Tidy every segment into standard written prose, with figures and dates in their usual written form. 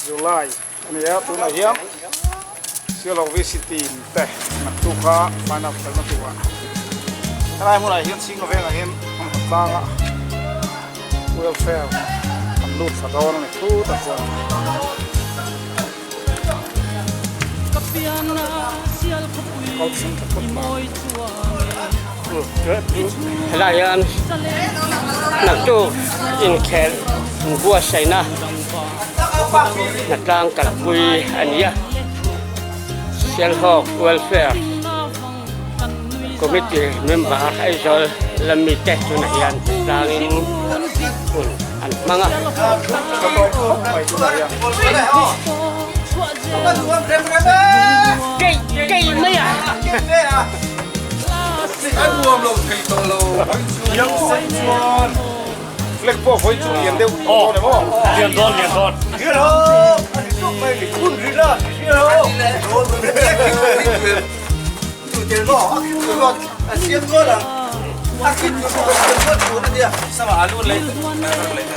July a ni a, tunah hian Sialhawk VC team te naktuk a final khelhna turah helai hmunah hian Chhingla vengah hian an hmu tlang a, welfare an lut thla dawn a ni khutah chuan. Kal thleng thla phawt mai. Helai hian naktuk inkhel inbuatsaihna hnatlang kalpui a ni a, Sialhawk Welfare Committee member Aizawl lami te tunah hian hnatlangin hun an hmang a. Keih keih mai a. Flag pawh vawi chu lian deuh dawn em aw? Lian dawn lian dawn.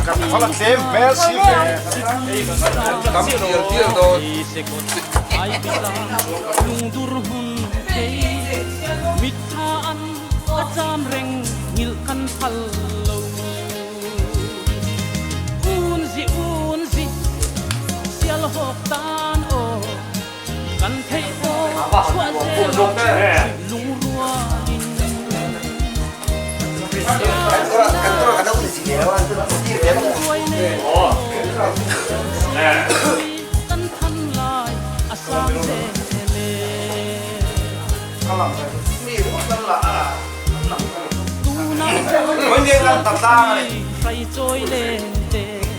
Kan vala tlem hmel si ve.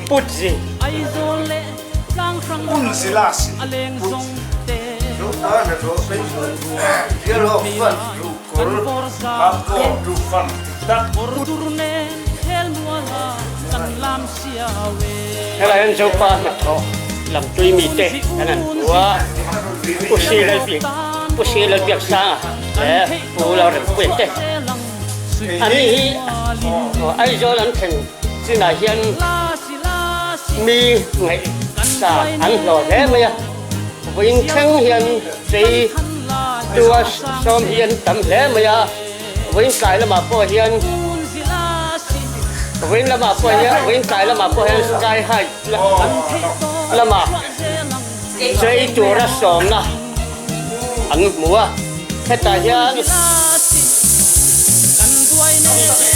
Putzi. Helai hian Zopa hnathawh lam tui mite an han hmu a, Pu Silalbiak Pu Silalbiaksanga leh Pu Lalrempuia te an ni hi Aizawl an thlen chinah hian mi ngaihsan an hlawh hle mai a, vawiin thleng hian chei tua sawm hi an tam hle mai a, vawiin tlai lamah pawh hian vawiin lamah pawh hian vawiin tlai lamah pawh hian sky high lamah chei tura sawmna an hmu a, hetah hian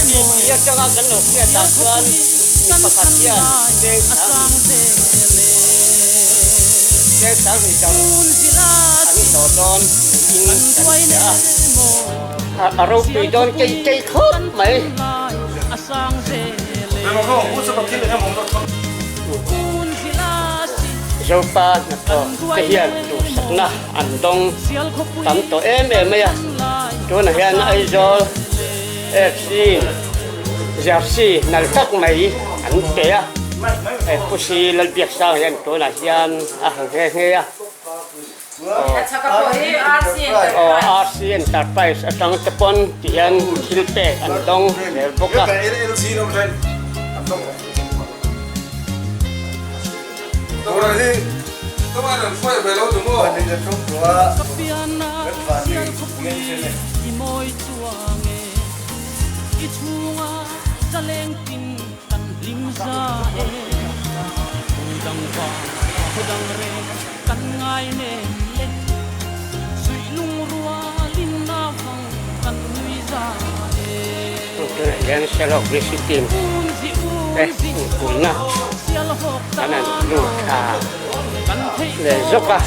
titi atanga kan lo hriat ah chuan mi pakhat hian cheng sanghnih dang an hlawh dawn niin kan hria a, a ropui dawn keih keih khawp mai. Zopa hnathawh te hian duhsakna an dawng tam tawh em em mai a, tunah hian Aizawl FC jersey nalh tak mai an pe a, hei Pu Si Lalbiaksang hian tunah hian a ha nghe nghe a. Aw RC Enterprise atang te pawn ti hian thil pek an dawng zel bawk a. Kan ngai nen le suih lungrualin a vang kan nui za e. Tunah hian Sherlock Bridge team te inkulhna an han lut thla leh zawk a.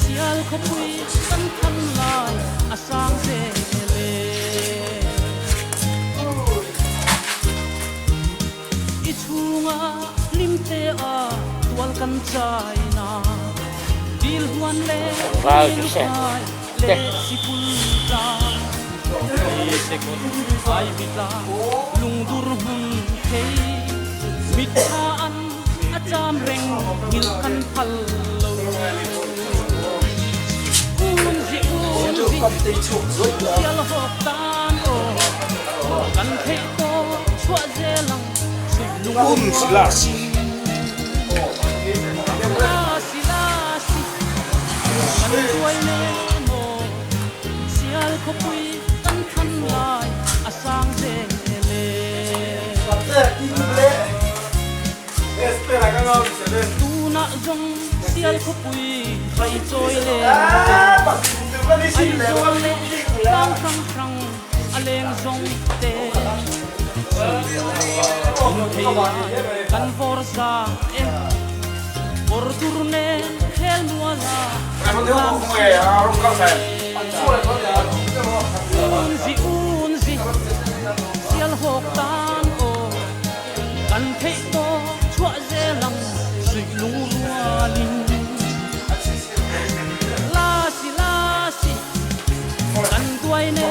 Sial khawpui kan than lai a sang zel e. I chhunga hlim te a tual kan chai na dil huan leh dil khai leh sipul tlang i sekawt ai mitla lungdur hmun thei mitthla an A cham reng ngil kan phal lo. Un zi un unzi Sialhawk tan aw kan theih tawh chhuah zel ang suih lung Unzi lasi. Lasi lasi kan tuai nen aw Sial khawpui kan than lai a sang zel e. Tunah zawng sial khawpui hrai chawi leng te, Aizawl leh tlang hrang hrang a leng zawng te, Chhun thei lai kan vawr za e, Kawr dur nen khel muala kan tlang siam e. Unzi unzi sial hawk tan aw. Kan theih tawh chhuah zel ang suih lung rualin. Lasi lasi kan duai nen.